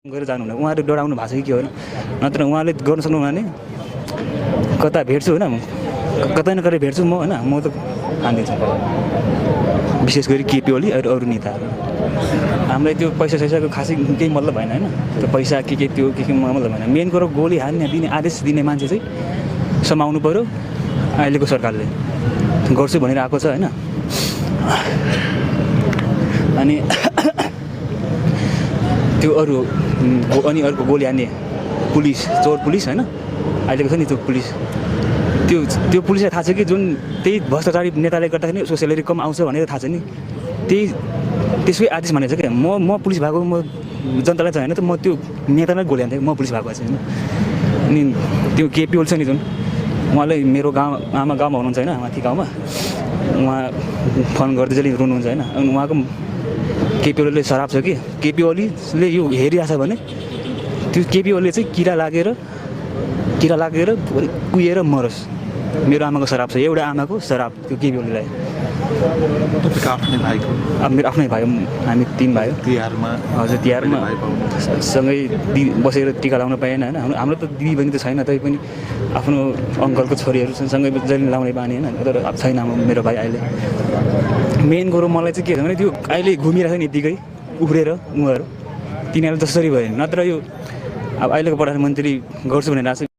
गरेर जानु हुँदैन उहाँहरू डराउनु भएको छ कि के होइन नत्र उहाँले गर्न सक्नु भने कता भेट्छु होइन कतै न कतै भेट्छु म होइन म त हानिदिन्छु विशेष गरी केपी ओली अरू नेताहरू हामीलाई त्यो पैसा सैसाको खासै केही मतलब भएन होइन त्यो पैसा के त्यो के मतलब भएन मेन कुरो गोली हान्ने दिने आदेश दिने मान्छे चाहिँ समाउनु पऱ्यो अहिलेको सरकारले गर्छु भनेर आएको छ होइन अनि त्यो अरू अनि अर्को गोली हान्ने पुलिस चोर पुलिस होइन अहिलेको छ नि त्यो पुलिस त्यो पुलिसलाई थाहा छ कि जुन त्यही भ्रष्टाचारी नेताले गर्दाखेरि उसको सेलेरी कम आउँछ भनेर थाहा छ नि त्यसकै आदेश भनेको छ क्या म पुलिस भएको म जनतालाई चाहिँ होइन त म त्यो नेतालाई गोली हान्थेँ म पुलिस भएको चाहिँ होइन अनि त्यो केपी ओली छ नि जुन उहाँले मेरो आमा गाउँमा हुनुहुन्छ होइन माथि गाउँमा उहाँ फोन गर्दै जहिले रुनुहुन्छ होइन अनि उहाँको केपी ओलीले शराब छ कि केपी ओलीले यो हेरिरहेछ भने त्यो केपी ओलीले चाहिँ किरा लागेर कुहिएर मरोस् मेरो आमाको शराब छ एउटा आमाको शराब त्यो केपी ओलीलाई मेरो आफ्नै भाइ हामी 3 भाइ तिहारमा हजुर तिहारमा सँगै बसेर टिका लाउन पाएन होइन हाम्रो त दिदी बहिनी त छैन तै पनि आफ्नो अङ्कलको छोरीहरू सँगै जहिले लाउने बानी होइन तर अब छैन मेरो भाइ अहिले मेन कुरो मलाई चाहिँ के छ भने त्यो अहिले घुमिरहेको छ नि यत्तिकै उफ्रेर उहाँहरू तिनीहरू जसरी भयो नत्र यो अब अहिलेको प्रधानमन्त्री गर्छु भनेर आएको छ